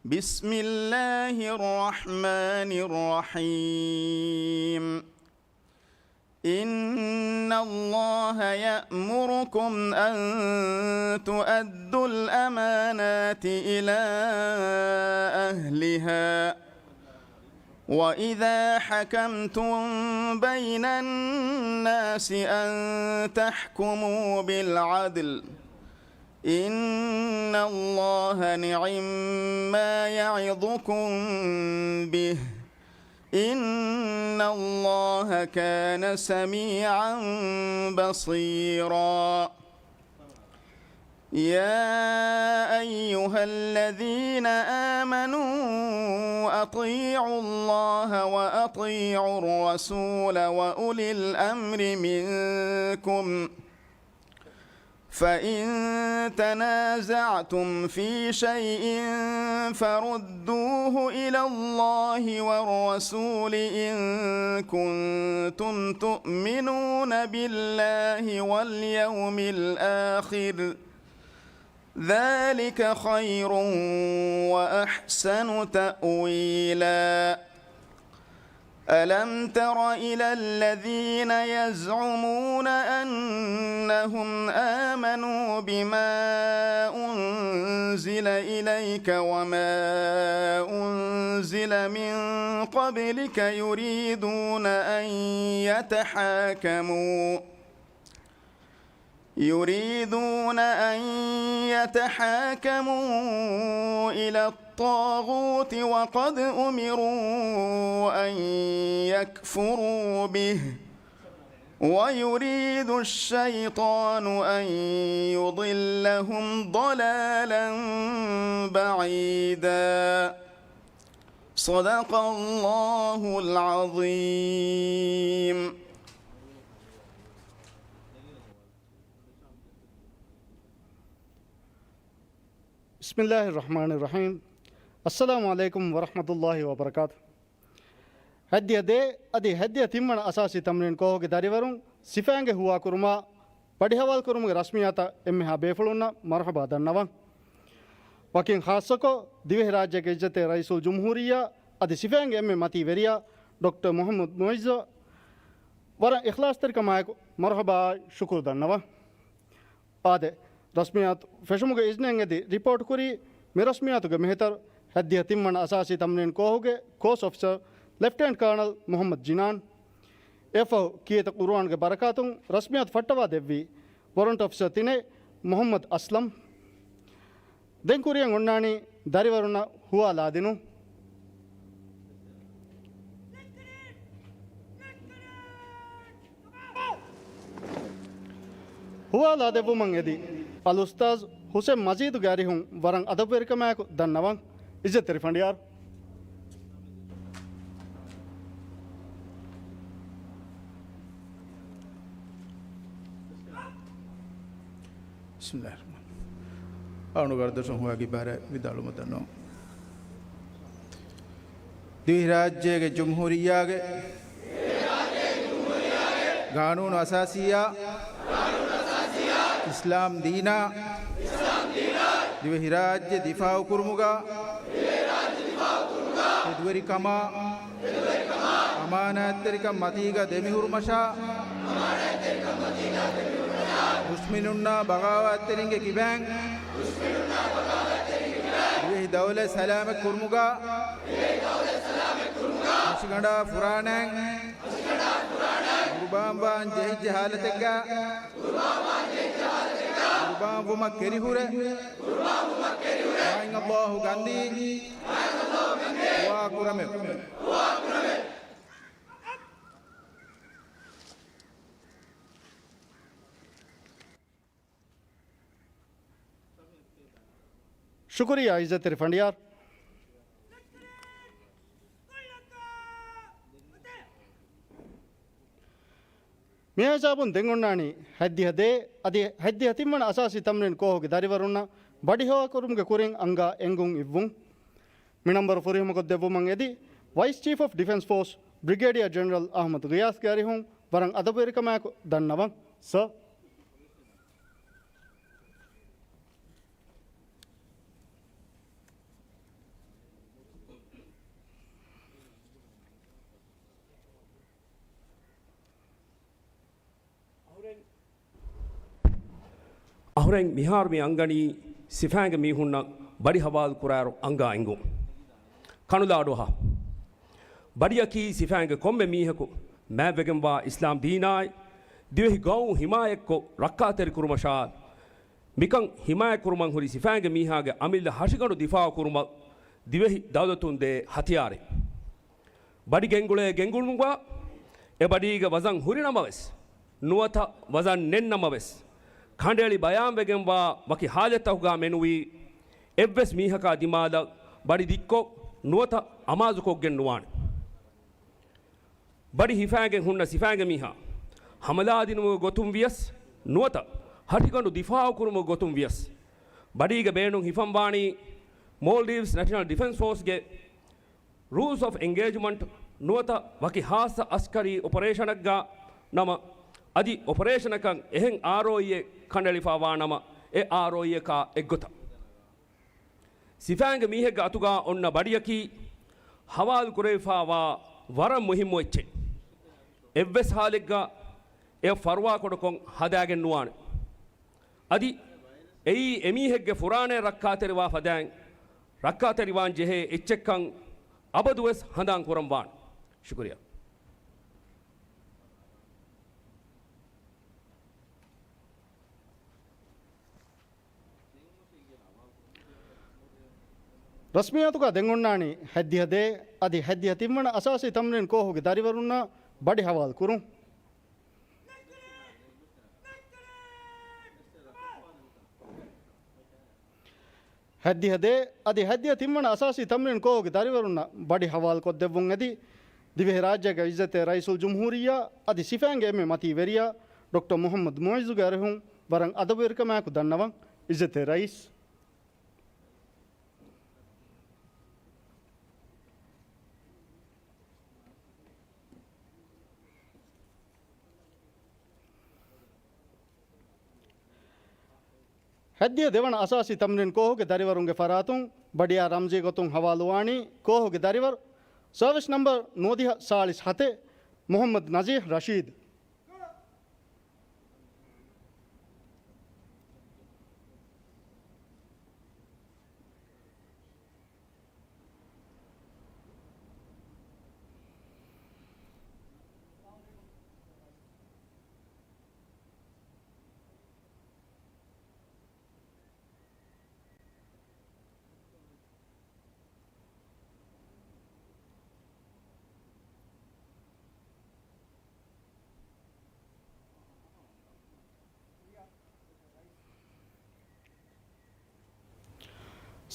بسم الله الرحمن الرحيم. إن الله يأمركم أن تؤدوا الأمانات إلى أهلها، وإذا حكمتم بين الناس أن تحكموا بالعدل، إن الله نعما يعظكم به، إن الله كان سميعا بصيرا. يا أيها الذين آمنوا أطيعوا الله وأطيعوا الرسول وأولي الأمر منكم، فإن تنازعتم في شيء فردوه إلى الله والرسول إن كنتم تؤمنون بالله واليوم الآخر، ذلك خير وأحسن تأويلا. ألم تر إلى الذين يزعمون أنهم آمنوا بما أنزل إليك وما أنزل من قبلك يريدون أن يتحاكموا يريدون أن يتحاكموا إلى الطاغوت وقد أمروا أن يكفروا به ويريد الشيطان أن يضلهم ضلالا بعيدا. صدق الله العظيم. ބިސްމިއްލާހި ރަޙްމާނި ރަޙީމް. އައްސަލާމު ޢަލައިކުމް ވަރަޙްމަތުﷲި ވަބަރަކާތު. ހައްދިހަ ދޭ އަދި ހައްދިހަ ތިންވަނަ އަސާސީ ތަމްރީން ކޯހުގެ ދަރިވަރުން ސިފައިންގެ ހުވާކުރުމާ ބަޑިހަވާލުކުރުމުގެ ރަސްމިއްޔާތަށް އެންމެހާ ބޭފުޅުންނަށް މަރުޙަބާ ދަންނަވަން. ވަކިން ޚާއްޞަކޮށް، ދިވެހިރާއްޖޭގެ ޢިއްޒަތްތެރި ރައީސުލްޖުމްހޫރިއްޔާ އަދި ސިފައިންގެ އެންމެ މަތީ ވެރިޔާ ޑޮކްޓަރ މުޙައްމަދު މުޢިއްޒަށް ވަރަށް އިޚްލާޞްތެރިކަމާއެކު މަރުޙަބާއާއި ޝުކުރު ދަންނަވަން. އާދެ، ރަސްމިއްޔާތު ފެށުމުގެ އިޒްނެއް އެދި ރިޕޯޓް ކުރީ، މި ރަސްމިއްޔާތުގެ މެހެތަރު ހައްދިހަ ތިންވަނަ އަސާސީ ތަމްރީން ކޯހުގެ ކޯސް އޮފިސަރ ލެފްޓެނަންޓް ކާނަލް މުޙައްމަދު ޖިނާން. އެއަށްފަހު ކީރިތި ޤުރުއާންގެ ބަރަކާތުން ރަސްމިއްޔާތު ފައްޓަވާ ދެއްވީ ވޮރަންޓް އޮފިސަރ ތިނެއް މުޙައްމަދު އަސްލަމް. ދެން ކުރިއަށް އޮންނާނީ ދަރިވަރުންނަށް ހުވާ ލާދިނުން. ހުވާ ލާދެއްވުމަށް އެދި އަލްއުސްތާޛު ޙުސެން މަޖީދުގެ އަރިހުން ވަރަށް އަދަބުވެރިކަމާއެކު ދަންނަވަން. ޢިއްޒަތްތެރި ފަނޑިޔާރު. ބިސްމިއްލާހި ރަޙްމާނި ރަޙީމް. އަޅުގަނޑު ވަރަށް ދުވަސް ހުވާ ގިބާރަ ވިދާޅުވުމަށް ދަންނަވަން. ދިވެހިރާއްޖޭގެ ޖުމްހޫރިއްޔާގެ ގާނޫނު އަސާސީއާ އިސްލާމް ދީނާ ދިވެހިރާއްޖެ ދިފާޢުކުރުމުގަ ތެދުވެރިކަމާ އަމާނާތްތެރިކަން މަތީގަ ދެމިހުރުމަށާ، ދުޝްމިނުންނާ ބަޣާވާތްތެރިންގެ ކިބައިން ދިވެހި ދައުލަތް ސަލާމަތް ކުރުމުގަ، ހަށިގަނޑާ ފުރާނައިން ޤުރުބާންވާން ޖެހިއްޖެ ހާލަތެއްގަ، ޤުރުބާންވުމަށް ކެރިހުރެ، މާތް ﷲ ގަންދީ ދުޢާ ކުރަމެވެ. ޝުކުރިއްޔާ ޢިއްޒަތްތެރި ފަނޑިޔާރު. މިހާ ހިސާބުން ދެން އޮންނާނީ ހައްދިހަ ދޭ އަދި ހައްދިހަ ތިންވަނަ އަސާސީ ތަމްރީން ކޯހުގެ ދަރިވަރުންނަށް ބަޑިހަވާކުރުމުގެ ކުރިން އަންގާ އެންގުން އިއްވުން. މި ނަންބަރު ފުރިހަމަކޮށްދެއްވުމަށް އެދި، ވައިސް ޗީފް އޮފް ޑިފެންސް ފޯސް ބްރިގޭޑިއާ ޖެނެރަލް އަޙްމަދު ޣިޔާސްގެ އަރިހުން ވަރަށް އަދަބުވެރިކަމާއެކު ދަންނަވަން. ސަރ. އަހުރެން މިހާރު މި އަންގަނީ ސިފައިންގެ މީހުންނަށް ބަޑި ހަވާލު ކުރާއިރު އަންގާ އެނގުން. ކަނުލާޑުއަހާ. ބަޑިއަކީ ސިފައިންގެ ކޮންމެ މީހަކު މާތްވެގެންވާ އިސްލާމް ދީނާއި ދިވެހި ގައުމު ހިމާޔަތްކޮށް ރައްކާތެރިކުރުމަށާ، މިކަން ހިމާޔަތްކުރުމަށް ހުރި ސިފައިންގެ މީހާގެ އަމިއްލަ ހަށިގަނޑު ދިފާޢުކުރުމަށް ދިވެހި ދައުލަތުން ދޭ ހަތިޔާރެއް. ބަޑި ގެންގުޅޭ ގެންގުޅުމުގަ އެ ބަޑީގެ ވަޒަން ހުރިނަމަވެސް، ނުވަތަ ވަޒަން ނެތްނަމަވެސް، ކަނޑައެޅި ބަޔާންވެގެންވާ ވަކި ޙާލަތްތަކުގަ މެނުވީ އެއްވެސް މީހަކާ ދިމާލަށް ބަޑި ދިއްކޮށް ނުވަތަ އަމާޒުކޮށްގެން ނުވާނެ. ބަޑި ހިފާގެން ހުންނަ ސިފައިންގެ މީހާ ހަމަލާދިނުމުގެ ގޮތުން ވިޔަސް ނުވަތަ ހަށިގަނޑު ދިފާޢުކުރުމުގެ ގޮތުން ވިޔަސް، ބަޑީގެ ބޭނުން ހިފަންވާނީ މޯލްޑިވްސް ނެޝަނަލް ޑިފެންސް ފޯސްގެ ރޫލްސް އޮފް އެންގޭޖްމަންޓް ނުވަތަ ވަކި ހާއްސަ އަސްކަރީ އޮޕަރޭޝަނަށްގަ ނަމަ، އަދި އޮޕަރޭޝަނަކަށް އެހެން އާރްއޯއީއެއް ކަނޑައެޅިފައިވާ ނަމަ، އެ އާރްއޯއީއަކާ އެއްގޮތަށް ސިފައިންގެ މީހެއްގެ އަތުގަ އޮންނަ ބަޑިއަކީ ހަވާލު ކުރެވިފައިވާ ވަރަށް މުހިއްމު އެއްޗެއް. އެއްވެސް ހާލެއްގަ އެ ފަރުވާކުޑަކޮށް ހަދާގެން ނުވާނެ. އަދި އެއީ އެމީހެއްގެ ފުރާނަޔަށް ރައްކާތެރިވާ ފަދައިން ރައްކާތެރިވާން ޖެހޭ އެއްޗެއްކަން އަބަދުވެސް ހަނދާން ކުރަން ވާނެ. ޝުކުރިއްޔާ. ރަސްމިއްޔާތުގަ ދެން އޮންނާނީ ހަތްދިހަ ދޭއް އަދި ހަތްދިހަ ތިންވަނަ އަސާސީ ތަމްރީން ކޯހުގެ ދަރިވަރުންނަށް ބަޑި ހަވާލު ކުރުން. ހަތްދިހަ ދޭއް އަދި ހަތްދިހަ ތިންވަނަ އަސާސީ ތަމްރީން ކޯހުގެ ދަރިވަރުންނަށް ބަޑި ހަވާލުކޮށްދެއްވުން އެދި، ދިވެހިރާއްޖޭގެ އިއްޒަތްތެރި ރައީސުލްޖުމްހޫރިއްޔާ އަދި ސިފައިންގެ އެންމެ މަތީ ވެރިޔާ ޑޮކްޓަރ މުޙައްމަދު މުޢިއްޒުގެ އަރިހުން ވަރަށް އަދަބުވެރިކަމާއެކު ދަންނަވަން. އިއްޒަތްތެރި ރައީސް. ހަތްދިހަ ދެވަނަ އަސާސީ ތަމްރީން ކޯހުގެ ދަރިވަރުންގެ ފަރާތުން ބަޑިއާ ރަމްޒީ ގޮތުން ހަވާލުވާނީ ކޯހުގެ ދަރިވަރު، ސަރވިސް ނަމްބަރު ނުވަދިހަ ސާޅީސް ހަތެއް، މުޙައްމަދު ނަޒީހް ރަޝީދު.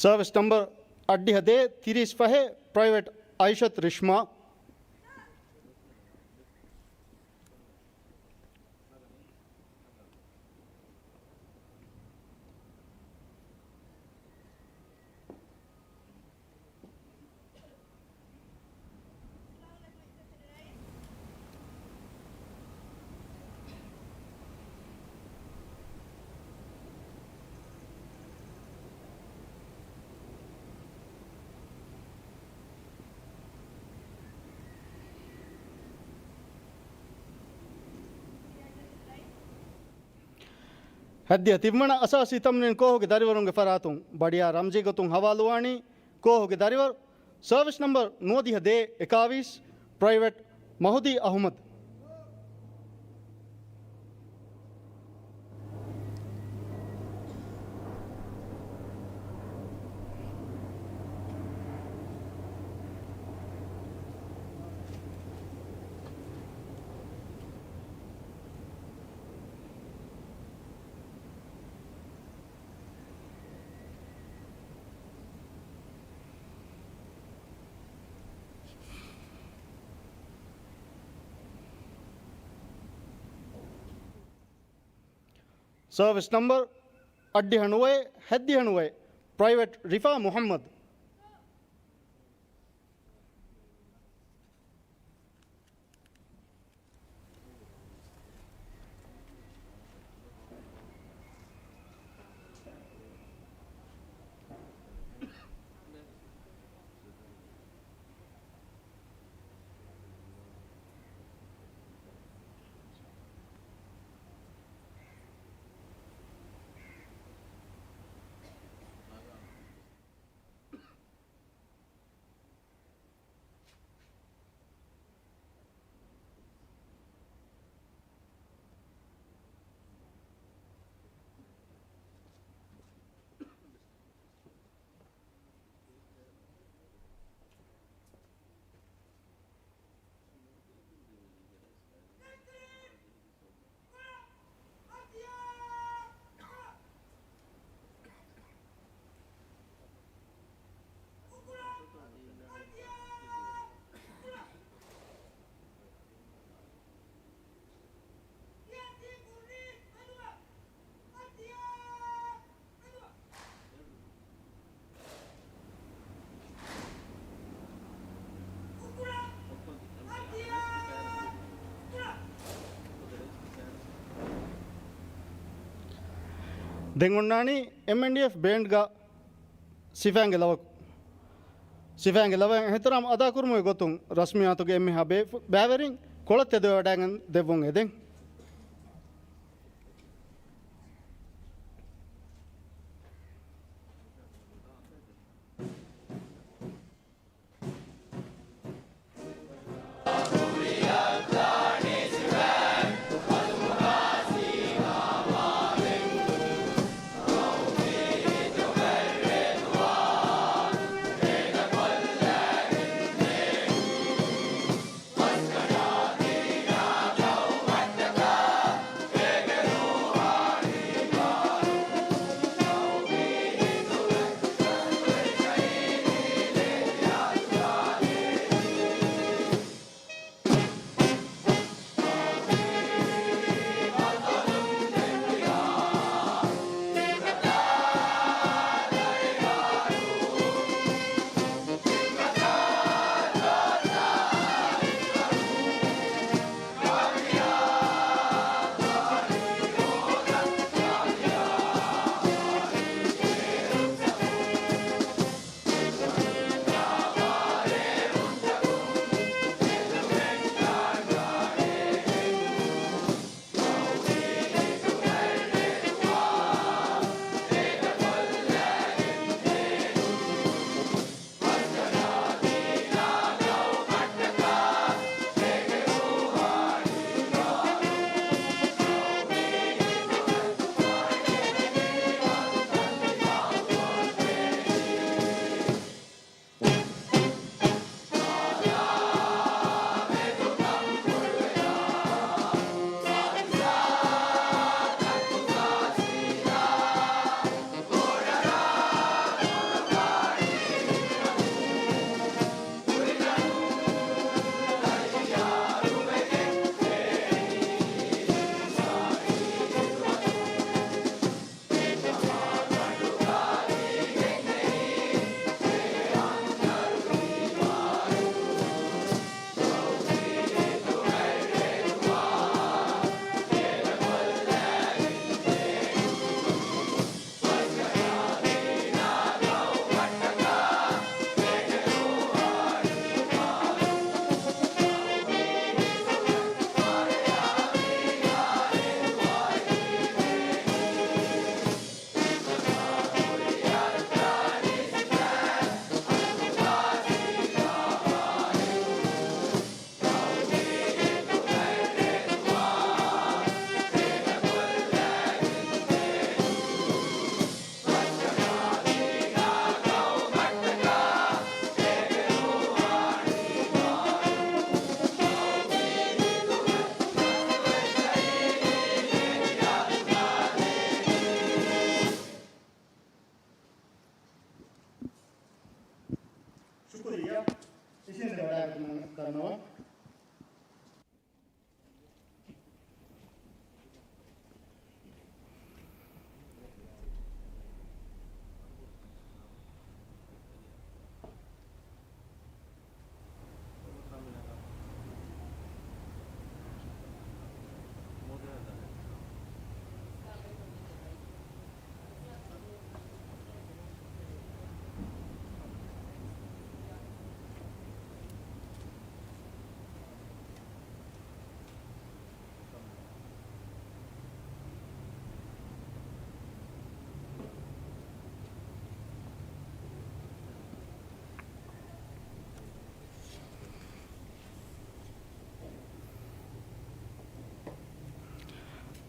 ސަރވިސް ނަމްބަރު އަށްޑިހަ ދޭއް ތިރީސް ފަހެއް، ޕްރައިވެޓް އައިޝަތު ރިޝްމާ. ހަތްދިހަ ތިންވަނަ އަސާސީ ތަމްރީން ކޯހުގެ ދަރިވަރުންގެ ފަރާތުން ބަޑިއާ ރަމްޒީ ގޮތުން ހަވާލުވާނީ ކޯހުގެ ދަރިވަރު، ސަރވިސް ނަމްބަރު ނުވަދިހަ ދޭއް އެކާވީސް، ޕްރައިވެޓް މަހުދީ އަހުމަދު. ސަރވިސް ނަމްބަރު އަށްޑިހަ ނުވައެއް، ހަތްދިހަ ނުވައެއް، ޕްރައިވެޓް ރިފާ މުޙައްމަދު. ދެން އޮންނާނީ އެމްއެންޑީއެފް ބޭންޑްގަ ސިފައިންގެ ލަވަކު. ސިފައިންގެ ލަވައަށް އިޙްތިރާމް އަދާކުރުމުގެ ގޮތުން ރަސްމިއްޔާތުގެ އެންމެހާ ބޭ-، ބައިވެރިން ކޮޅަށް ތެދުވެވަޑައިގެން ދެއްވުން އެދެން. ޝުކުރިއްޔާ. އިށީނދެ ވަޑައިގަތުމަށް ދަންނަވަން.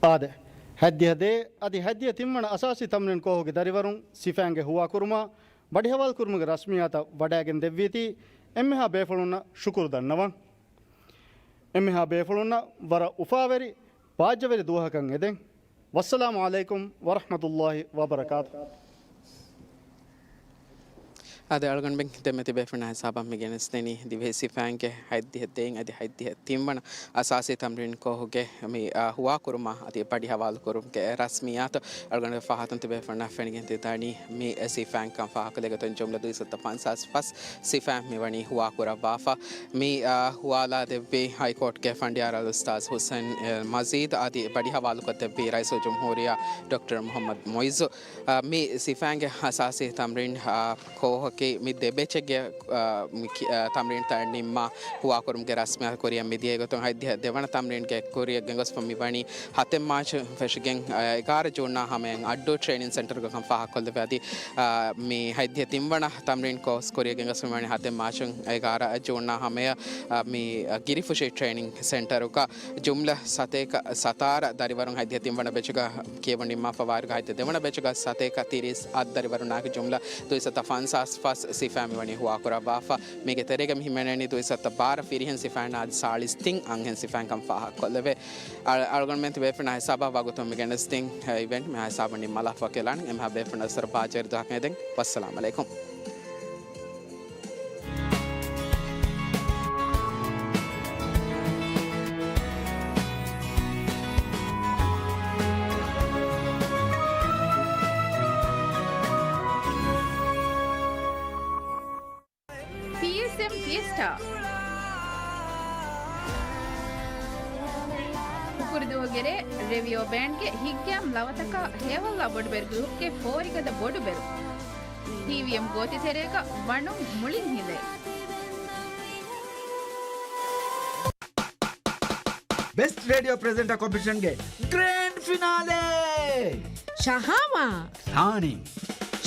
އާދެ، ހަތްދިހަ ދޭ އަދި ހަތްދިހަ ތިންވަނަ އަސާސީ ތަމްރީން ކޯހުގެ ދަރިވަރުން ސިފައިންގެ ހުވާކުރުމާ ބަޑިހަވާލުކުރުމުގެ ރަސްމިއްޔާތަށް ވަޑައިގެން ދެއްވީތީ އެންމެހާ ބޭފުޅުންނަށް ޝުކުރު ދަންނަވަން. އެންމެހާ ބޭފުޅުންނަށް ވަރަށް އުފާވެރި، ބާއްޖަވެރި ދުވަހަކަށް އެދެން. ވައްސަލާމު ޢަލައިކުމް ވަރަޙްމަތުﷲި ވަބަރަކާތު. އަދި އަޅުގަނޑުމެން ދެންމެ ތިބޭފުޅުންނާ ހިސާބަށް މި ގެނެސްދެނީ ދިވެހި ސިފައިންގެ ހަތްދިހަ ދެން އަދި ހަތްދިހަ ތިން ވަނަ އަސާސީ ތަމްރީން ކޯހުގެ މި، އާ، ހުވާކުރުމާ އަދި ބަޑި ހަވާލުކުރުމުގެ ރަސްމިއްޔާތު. އަޅުގަނޑުގެ ފަހަތުން ތިބޭފުޅުންނަށް ފެނިގެން ތިދާނީ މި ސިފައިންކަން ފާހަގަކޮށްލި ގޮތުން ޖުމްލަ ދުއިސައްތަ ފަންސާސް ފަސް ސިފައިން މިވަނީ ހުވާކުރައްވާފަ. މި، އާ، ހުވާލާ ދެއްވީ ހައިކޯޓްގެ ފަނޑިޔާރު އަލްއުސްތާޛް ހުސެން އެ މަޖީދު އަދި ބަޑި ހަވާލުކޮށްދެއްވީ ރައީސުލްޖުމްހޫރިއްޔާ ޑޮކްޓަރ މުޙައްމަދު މުޢިއްޒު. އާ، މި ސިފައިންގެ އަސާސީ ތަމްރީން، އާ، ކޯހަކީ މި ދެ ބެޗެއްގެ، އާ، މި ކި-، އާ، ތަމްރީންތައް ނިންމާ ހުވާކުރުމުގެ ރަސްމިއްޔާތު ކުރިއަށް މިދިޔަ ގޮތުން ހަތްދިހަ ދެވަނަ ތަމްރީންގެ ކުރިއަށް ގެންގޮސްފަ މިވަނީ ހަތެއް މާޗު ފެށިގެން، އާ، އެގާރަ ޖޫނާ ހަމަޔަށް އައްޑޫ ޓްރޭނިން ސެންޓަރުގަ ކަން ފާހަގަކޮށްލެވޭ. އަދި، އާ، މި ހަތްދިހަ ތިން ވަނަ ތަމްރީން ކޯސް ކުރިއަށް ގެންގޮސްފަ މިވަނީ ހަތެއް މާޗު އެގާރަ ޖޫނާ ހަމަޔަށް، އާ، މި، އާ، ގިރިފުށި ޓްރޭނިން ސެންޓަރުގަ. ޖުމްލަ ސަތޭކަ ސަތާރަ ދަރިވަރުން ހަތްދިހަ ތިން ވަނަ ބެޗުގަ ކިޔެވުން ނިންމާފަ ވާއިރުގަ ހަތްދިހަ ދެވަނަ ބެޗުގަ ސަތޭކަ ތިރީސް އަށް ދަރިވަރުންނާއެކު ޖުމްލަ ދުއިސައްތަ ފަންސާސް ފަސް ސިފައިން މިވަނީ ހުވާކުރައްވާފަ. މީގެ ތެރޭގަ މި ހިމެނެނީ ދުއިސައްތަ ބާރަ ފިރިހެން ސިފައިން އަދި ސާޅީސް ތިން އަންހެން ސިފައިންކަން ފާހަގަކޮށްލެވޭ. އަޅު-، އަޅުގަނޑުމެން ތިބޭފުޅުންނާ ހިސާބަށް ވަގުތުން މި ގެނެސްދިން އިވެންޓް މިހާ ހިސާބުން ނިންމާލާފަ ކިޔާލާނަން. އެމަހާ ބޭފުޅުންނަށް އަސަރު ބާއްޖަވެރި ދުވަހަކަށް އެދެން. ވައްސަލާމް އަލައިކުމް. ޕީއެސްއެމް ފިއެސްޓާ. ހުކުރުދުވަހުގެ ރޭ ރެވިއޯ ބޭންޑްގެ ހިތްގައިމު ލަވަތަކާ ހޭވައްލާ ބޮޑުބެރި ގްރޫޕްގެ ފޯރިގަދަ ބޮޑުބެރުން. ޓީވީއެމް ގޯތިތެރޭގަ ވަނުން މުޅިން ހިލޭ. ބެސްޓް ރޭޑިއޯ ޕްރެޒެންޓާ ކޮމްޕިޓިޝަންގެ ގްރޭންޑް ފިނާލޭ! ޝަހާމާ! ސާނީ!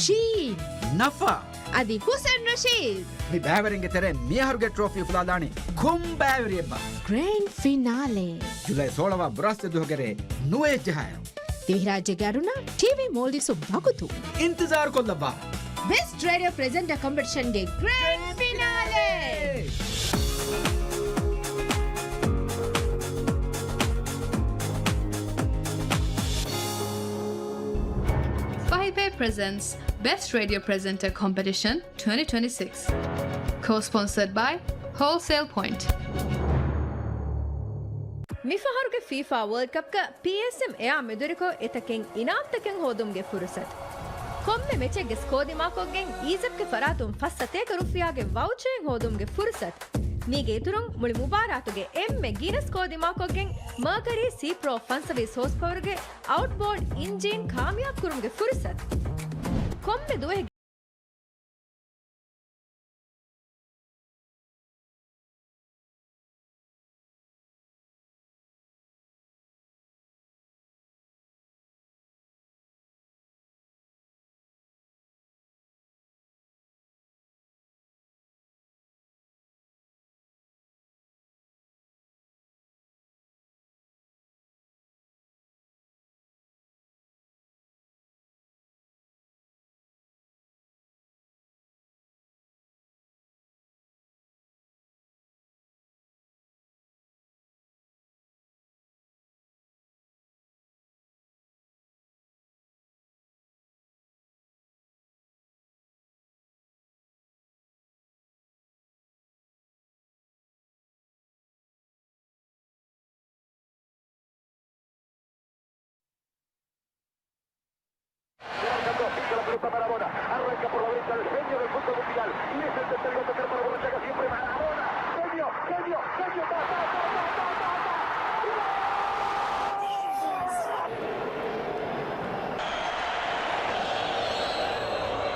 ޝީން! ނަފާ! އަދި ހުސެން ރަޝީދް! މި ބައިވެރިންގެ ތެރެއިން މިއަހަރުގެ ޓްރޮފީ އުފުލާލާނީ ކޮން ބައިވެރިއެއްބާ؟ ގްރޭންޑް ފިނާލޭ! ޖުލައި ސޯޅަ ވާ ބުރާސްތު ދުވަހުގެ ރޭ ނުވައެއް ޖަހާއިރު. ދިވެހިރާއްޖޭގެ އަރުނާ ޓީވީ މޯލްޑިވްސް ވަގުތު. އިންތިޒާރު ކޮށްލައްވާ. ބެސްޓް ރޭޑިއޯ ޕްރެޒެންޓާ ކޮމްޕިޓިޝަންގެ ގްރޭންޑް ފިނާލޭ! ފަހި ޕޭ ޕްރެޒެންޓްސް ބެސްޓް ރޭޑިއޯ ޕްރެޒެންޓާ ކޮމްޕިޓިޝަން ޓްވެންޓީ ޓްވެންޓީ ސިކްސް. ކޯ-ސްޕޮންސަރޑް ބައި ހޯލްސޭލް ޕޮއިންޓް. މިފަހަރުގެ ފީފާ ވަރލްޑް ކަޕްގަ ޕީއެސްއެމް އެއާ މެދުވެރިކޮށް އެތަކެއް އިނާމްތަކެއް ހޯދުމުގެ ފުރުސަތު. ކޮންމެ މެޗެއްގެ ސްކޯ ދިމާކޮށްގެން އީޒަޕްގެ ފަރާތުން ފަސް ސަތޭކަ ރުފިޔާގެ ވައުޗަރެއް ހޯދުމުގެ ފުރުސަތު. މީގެ އިތުރުން މުޅި މުބާރާތުގެ އެންމެ ގިނަ ސްކޯ ދިމާކޮށްގެން މާކަރީ ސީޕްރޯ ފަންސަވީސް ހޯސް ޕަވަރުގެ އައުޓްބޯޑް އިންޖީން ކާމިޔާބު ކުރުމުގެ ފުރުސަތު. ކޮންމެ ދުވަހެއްގެ Arranca por la derecha el genio del fútbol mundial. Y es el tercero a tocar para Borruchaga, siempre Maradona. Genio, genio, genio. Ta, ta, ta.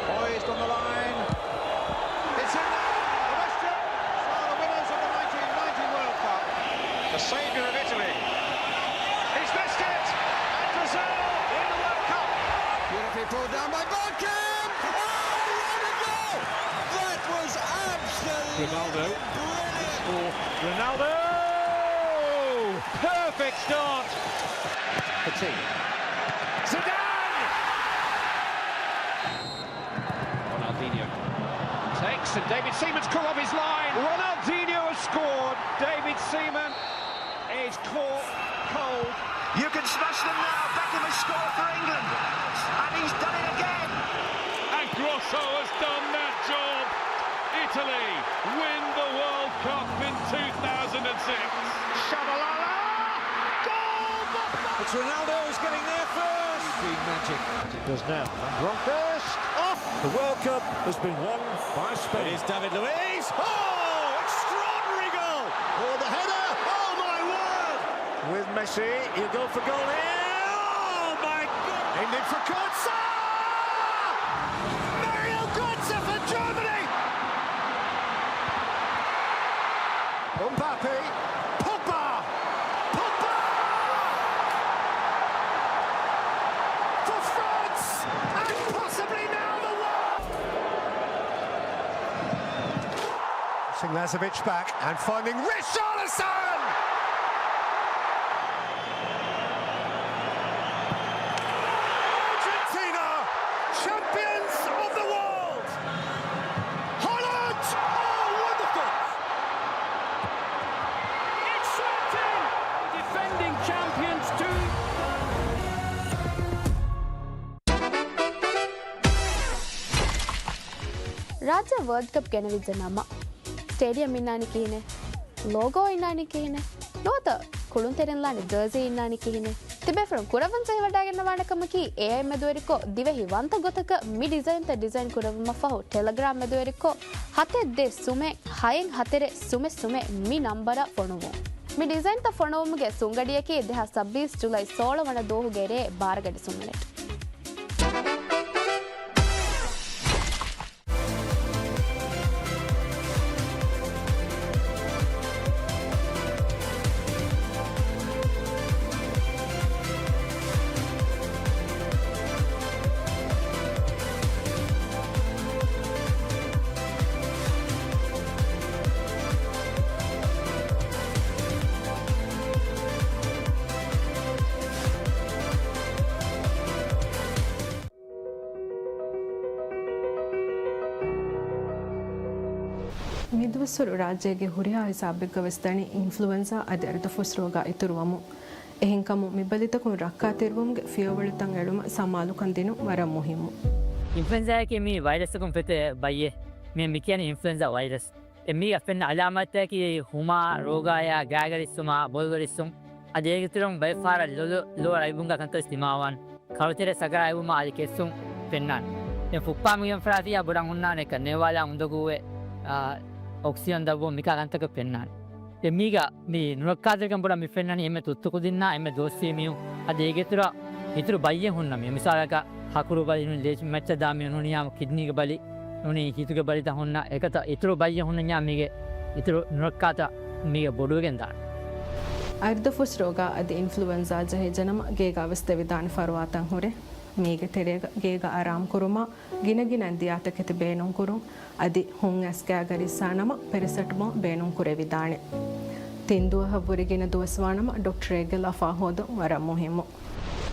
Poised on the line. It's in there. The West Germans are the winners of the nineteen ninety World Cup. The saviour of Italy. He's missed it. And Brazil win the World Cup. Beautifully pulled down by Bergkamp. Oh, what a goal! That was absolutely Rivaldo. Brilliant. For Ronaldo. Perfect start. Petit. Zidane! Ronaldinho takes, and David Seaman's caught off his line. Ronaldinho has scored. David Seaman is caught cold. You can smash them now. Beckham has scored for England. And he's done it again. And Grosso has done that job. Italy win the World Cup in two thousand six. Shabalala! Goal! It's Ronaldo who's getting there first. Been magic. It does now. Van Bronckhorst off. The World Cup has been won by Spain. It is David Luiz. Oh, extraordinary goal! Oh, the header! Oh, my word! With Messi, you go for goal here. Oh, my God! Ended for Götze! Mario Götze for Germany! Mbappe, Pogba! Pogba! For France! And possibly now the world! Passing Lazovic back and finding Richarlison! Argentina, champions of the world! Haaland! Oh, wonderful! It's swept in! Defending champions too. ރާއްޖެ ވޯލްޑް ކަޕް ގެނެވިއްޖެ ނަމަ، ސްޓޭޑިއަމް އިންނާނީ ކިހިނެއް؟ ލޯގޯ އިންނާނީ ކިހިނެއް؟ ނުވަތަ ކުޅުންތެރިން ލާނެ ޖާޒީ އިންނާނީ ކިހިނެއް؟ ތިބޭފުޅުން ކުރައްވަން ޖެހިވަޑައިގަންނަވާނެ ކަމަކީ، އޭއައި މެދުވެރިކޮށް، ދިވެހި ވަންތަ ގޮތަކަށް މި ޑިޒައިންތައް ޑިޒައިން ކުރެއްވުމަށް ފަހު، ޓެލެގްރާމް މެދުވެރިކޮށް، ހަތެއް ދޭއް ސުމެއް ހައެއް ހަތަރެއް ސުމެއް ސުމެއް މި ނަންބަރަށް ފޮނުއްވުން. މި ޑިޒައިންތައް ފޮނުއްވުމުގެ ސުންގަޑިއަކީ ދެހާސް ސައްބީސް ޖުލައި ސޯޅަ ވަނަ ދުވަހުގެ ރޭ ބާރަ ގަޑި ސުންނަނެޓް. މިދުވަސްވަރު ރާއްޖޭގެ ހުރިހާ ހިސާބެއްގަ ވެސް ދަނީ އިންފްލުއެންޒާ އަދި އަރިދަފުސް ރޯގާ އިތުރުވަމުން. އެހެންކަމުން މި ބަލިތަކުން ރައްކާތެރިވުމުގެ ފިޔަވަޅުތައް އެޅުމަށް ސަމާލުކަން ދިނުން ވަރަށް މުހިއްމު. އިންފްލުއެންޒާއަކީ މި ވައިރަސްއަކުން ފެތޭ ބައްޔެއް. މި، މި ކިޔަނީ އިންފްލުއެންޒާ ވައިރަސް. އެ މީގަ ފެންނަ އަލާމާތްތަކީ ހުމާ، ރޯގާޔާ، ގާތްގަރިއްސުމާ، ބޮލުގަރިއްސުން، އަދި އޭގެ އިތުރުން ބައެއް ފަހަރަށް ލޮލު، ލޯ ރަތްވުމުގަ ކަންތައް ދިމާވާން. ކަޅުތެރެ ސަގަރާ އިވުމާ އަދި ކެއްސުން ފެންނާނެ. ދެން ފުއްޕާ މިގެން ފަރާތިޔާ ބޮޑަށް ހުންނާނެ ކަން ނޭވާލާ އުނދަގޫވެ، އާ، އޮކްސިޖަން ދަށްވުން މިކާ ކަންތަކަށް ފެންނާނެ. ދެން މީގަ މި ނުރައްކާތެރިކަން ބޮޑަށް މި ފެންނަނީ އެންމެ ތުއްތު ކުދިންނާ އެންމެ ދުވަސްވީ މީހުން އަދި އޭގެ އިތުރަށް އިތުރު ބައްޔެއް ހުންނަ މީހުން. މިސާލަކަށް ހަކުރު ބަލި ނޫނީ ލޭ މައްޗަށް ދާ މީހުން ނޫނީ ހަމަ ކިޑްނީގެ ބަލި ނޫނީ ހިތުގެ ބަލިތައް ހުންނަ އެކަތަ އިތުރު ބައްޔެއް ހުންނަންޏާ މީގެ އިތުރު ނުރައްކާތައް މީގެ ބޮޑުވެގެން ދާނެ. އަރިދަފުސް ރޯގާ އަދި އިންފްލުއެންޒާ ޖެހިއްޖެނަމަ ގޭގާވެސް ދެވިދާނެ ފަރުވާތައް ހުރޭ. މީގެ ތެރޭގަ ގޭގަ އަރާމް ކުރުމާ، ގިނަގިނަ ދިޔާތަކެތި ބޭނުންކުރުން އަދި ހުން އައިސް ގާތްގަރިއްސާނަމަ ޕެރަސެޓްމޯލް ބޭނުންކުރެވިދާނެ. ތިން ދުވަހަށްވުރެ ގިނަ ދުވަސްވާނަމަ ޑޮކްޓަރެއްގެ ލަފާ ހޯދުން ވަރަށް މުހިއްމު.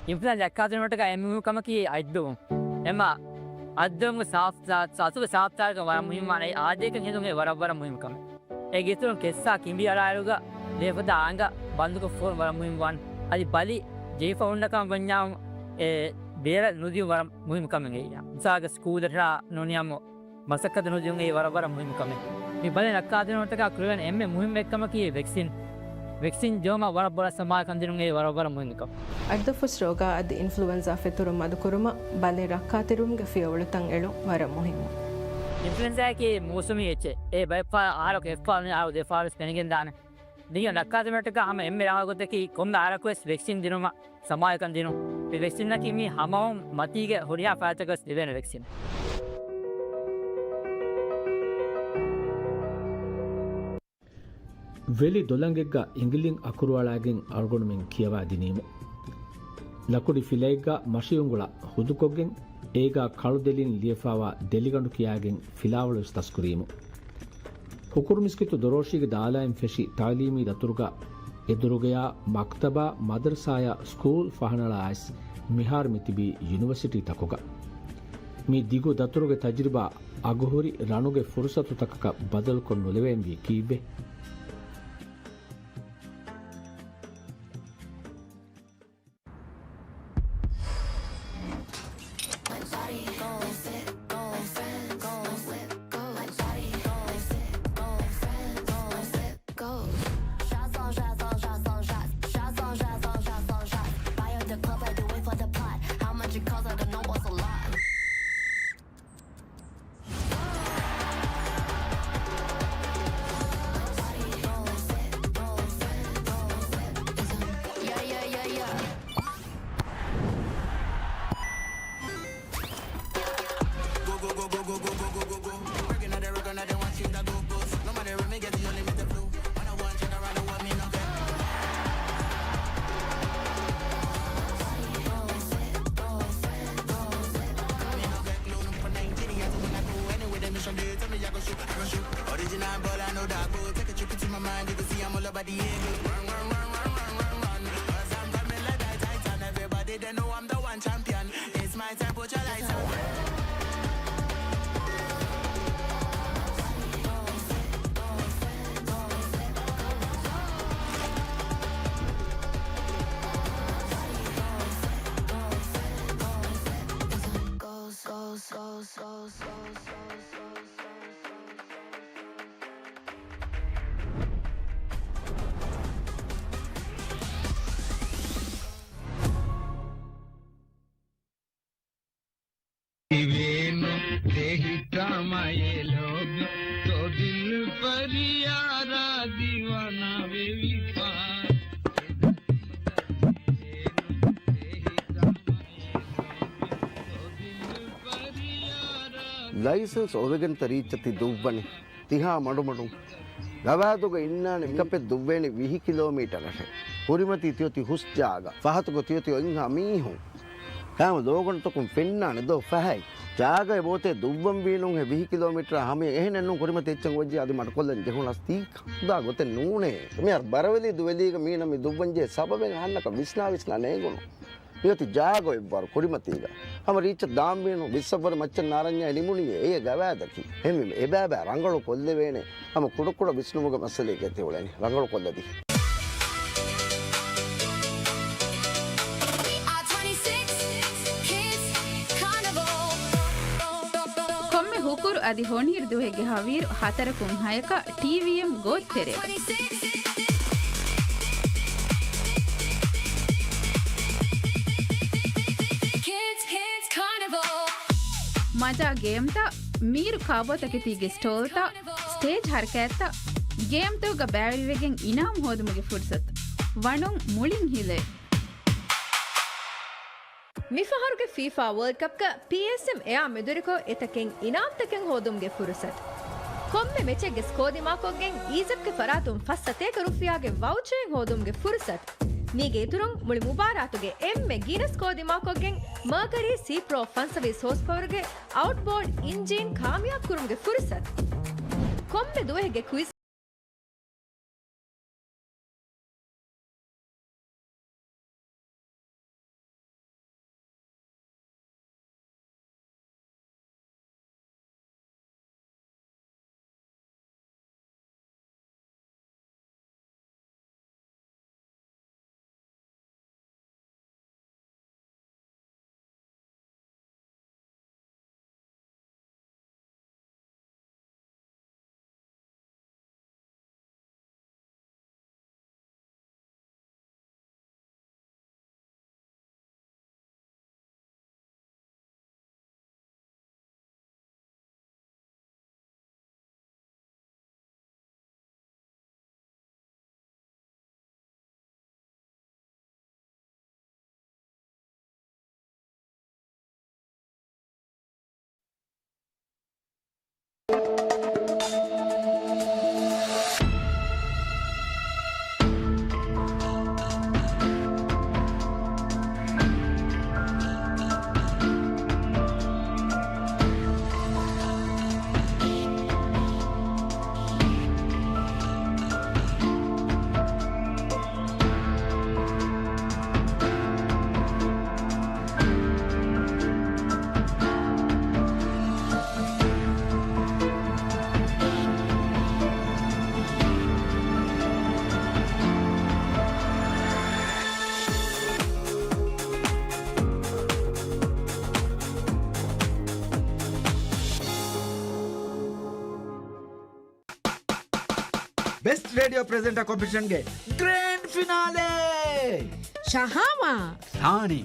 އިންފްލުއެންޒާ ރައްކާތެރިވުމަށްޓަކާ އެންމެ މުހިއްމު ކަމަކީ އަތްދުވުން. އެމާ އަތްދުވުމުގެ ސާފް، ސާ-، ސާފުގެ ސާފްތާކަން ވަރަށް މުހިއްމުވާނެ. އާދޭކަން ހެދުން އެ ވަރަށް ވަރަށް މުހިއްމު ކަމެއް. އޭގެ އިތުރުން ކެއްސާ ކިނބި އަޅާއިރުގަ ލޭފަދަ އަނގަ ބަންދުކޮށް ފޯރުން ވަރަށް މުހިއްމުވާނެ. އަދި ބަލި ޖެހިފަ ހުންނަކަމަށް ވަންޏާ އެ ބޭރަ ނުދިޔުން ވަރަށް މުހިއްމު ކަމެއް އެއީ. މިސާލަކަށް ސްކޫލަށާ ނޫނީ ހަމަ މަސައްކަތު ނުދިޔުން އެއީ ވަރަށް ވަރަށް މުހިއްމު ކަމެއް. މި ބަލި ރައްކާތެރިވުމަށްޓަކާ ކުރެވޭނެ އެންމެ މުހިއްމު އެއްކަމަކީ ވެކްސިން. ވެކްސިން ޖެހުމަށް ވަރަށް ބޮޑަށް ސަމާލުކަން ދިނުން އެއީ ވަރަށް ވަރަށް މުހިއްމު ކަމެއް. އަރިދަފުސް ރޯގާ އަދި އިންފްލުއެންޒާ ފެތުރުން މަދުކުރުމަށް ބަލި ރައްކާތެރިވުމުގެ ފިޔަވަޅުތައް އެޅުން ވަރަށް މުހިއްމު. އިންފްލުއެންޒާއަކީ މޫސުމީ އެއްޗެއް. އެ ބައެއް ފަހަރަށް އަހަރަކު އެއްފަހަރު ނޫނީ އަހަރު ދެފަހަރު ވެސް ފެނިގެން ދާނެ. ދިގަ ރައްކާތެރިވުމަށްޓަކާ ހަމަ އެންމެ ރަނގަޅު ގޮތަކީ ކޮންމެ އަހަރަކު ވެސް ވެކްސިން ދިނުމަށް ސަމާލުކަން ދިނުން. މި ވެކްސިންއަކީ މީ ހަމައަށް މަތީގެ ހުރިހާ ފަރާތްތަކަށް ލިބޭނެ ވެކްސިން. ވެލި ދޮލަނގެއްގަ އިނގިލިން އަކުރުއަޅާގެން އަޅުގަނޑުމެން ކިޔަވާދިނީމު. ލަކުޑި ފިލައެއްގަ މަށިއުނގުޅަ ހުދުކޮށްގެން އޭގަ ކަޅުދެލިން ލިޔެފާވާ ދެލިގަނޑު ކިޔާގެން ފިލާވަޅުވެސް ދަސްކުރީމު. ހުކުރު މިސްކިތު ދޮރޯށީގެ ދާލާއިން ފެށި ތައުލީމީ ދަތުރުގަ އެދުރުގަޔާ މަކްތަބާ މަދަރުސާޔާ ސްކޫލް ފަހަނަޅާ އައިސް މިހާރު މިތިބީ ޔުނިވަރސިޓީތަކުގަ. މި ދިގު ދަތުރުގެ ތަޖުރިބާ އަގުހުރި ރަނުގެ ފުރުސަތުތަކަކަށް ބަދަލުކޮށް ނުލެވޭންވީ ކީއްވެ؟ Bola no da go, take a trip into my mind, you can see I'm all about the ego. Run, run, run, run, run, run, run. 'Cause I'm coming like that titan, everybody they know I'm the one champion. It's my time, put your lights on. ލައިސަންސް އޮވެގެންތަ ރީއްޗަށް ތި ދުއްވަނީ؟ ތިހާ މަޑުމަޑުން ގަވާއިދުގަ އިންނާނެ. މިކަޕެއް ދުއްވޭނެ ވިހި ކިލޯމީޓަރަށެއް. ކުރިމަތީ ތިއޮތީ ހުސް ޖާގަ. ފަހަތުގަ ތިއޮތީ އޮތްހާ މީހުން. ކާމަ ލޯގަނޑުތަކުން ފެންނާނެ ދޯ ފަހަތް. ޖާގައެއް ބޯތޭ ދުއްވަން ވީނުންހޭ ވިހި ކިލޯމީޓަރާ ހަމަޔަށް. އެހެނެއްނޫން ކުރިމަތި އެއްޗެއް އޮވެއްޖެ އަދި މަޑުކޮށްލަން ޖެހުނަސް ތީ ހުދާ ގޮތެއް ނޫނޭ. މިހާރު ބަރަވެލީ ދުވެލީގަ މީނަ މި ދުއްވަންޖެހޭ ސަބަބެއް އަހަންނަކަށް ވިސްނާ ވިސްނާ ނޭނގުނު. މިއޮތީ ޖާގަ އެއްވަރު ކުރިމަތީގަ. ހަމަ ރީއްޗަށް ދާންވީނު ވިއްސަށްވުރެ މައްޗަށް ނާރަންޏާ ނިމުނީއޭ. އެއީ ގަވާއިދަކީ. އެހެންވީމަ އެބައިބައި ރަނގަޅު ކޮށްލެވޭނެ. ހަމަ ކުޑަކުޑަ ވިސްނުމުގެ މައްސަލައެއްގައި ތި އުޅެނީ. ރަނގަޅު ކޮށްލަދީ. ކޮންމެ ހުކުރު އަދި ހޮނިހިރު ދުވަހެއްގެ ހަވީރު ހަތަރަކުން ހަޔަކަށް ޓީވީއެމް ގޯތި ތެރޭގަ. މަޖާ ގޭމްތައް، މީރު ކާބޯތަކެތީގެ ސްޓޯލްތައް، ސްޓޭޖް ހަރަކާތްތައް، ގޭމްތަކުގަ ބައިވެރިވެގެން އިނާމު ހޯދުމުގެ ފުރުސަތު. ވަނުން މުޅިން ހިލޭ. މިފަހަރުގެ ފީފާ ވޯލްޑް ކަޕްގަ ޕީއެސްއެމް އެއާ މެދުވެރިކޮށް އެތަކެއް އިނާމްތަކެއް ހޯދުމުގެ ފުރުސަތު. ކޮންމެ މެޗެއްގެ ސްކޯ ދިމާކޮށްގެން އީޒަޕްގެ ފަރާތުން ފަސް ސަތޭކަ ރުފިޔާގެ ވައުޗަރެއް ހޯދުމުގެ ފުރުސަތު. މީގެ އިތުރުން މުޅި މުބާރާތުގެ އެންމެ ގިނަ ސްކޯ ދިމާކޮށްގެން މާކަރީ ސީޕްރޯ ފަންސަވީސް ހޯސް ޕަވަރުގެ އައުޓްބޯޑް އިންޖީން ކާމިޔާބު ކުރުމުގެ ފުރުސަތު. ކޮންމެ ދުވަހެއްގެ ކުއިޒް ބެސްޓް ރޭޑިއޯ ޕްރެޒެންޓާ ކޮމްޕިޓިޝަންގެ ގްރޭންޑް ފިނާލޭ! ޝަހާމާ! ސާނީ!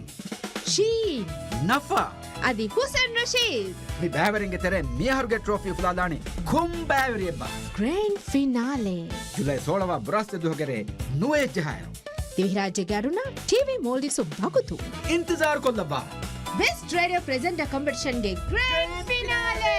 ޝީން! ނަފާ! އަދި ހުސެން ރަޝީދު! މި ބައިވެރިންގެ ތެރެއިން މިއަހަރުގެ ޓްރޮފީ އުފުލާލާނީ ކޮން ބައިވެރިއެއްބާ؟ ގްރޭންޑް ފިނާލޭ! ޖުލައި ސޯޅަ ވާ ބުރާސްތެ ދުވަހުގެ ރޭ ނުވައެއް ޖަހާއިރު. ދިވެހިރާއްޖޭގެ އަޑުނަ ޓީވީ މޯލްޑިވްސް ވަގުތު. އިންތިޒާރު ކޮށްލައްވާ. ބެސްޓް ރޭޑިއޯ ޕްރެޒެންޓާ ކޮމްޕިޓިޝަންގެ ގްރޭންޑް ފިނާލޭ!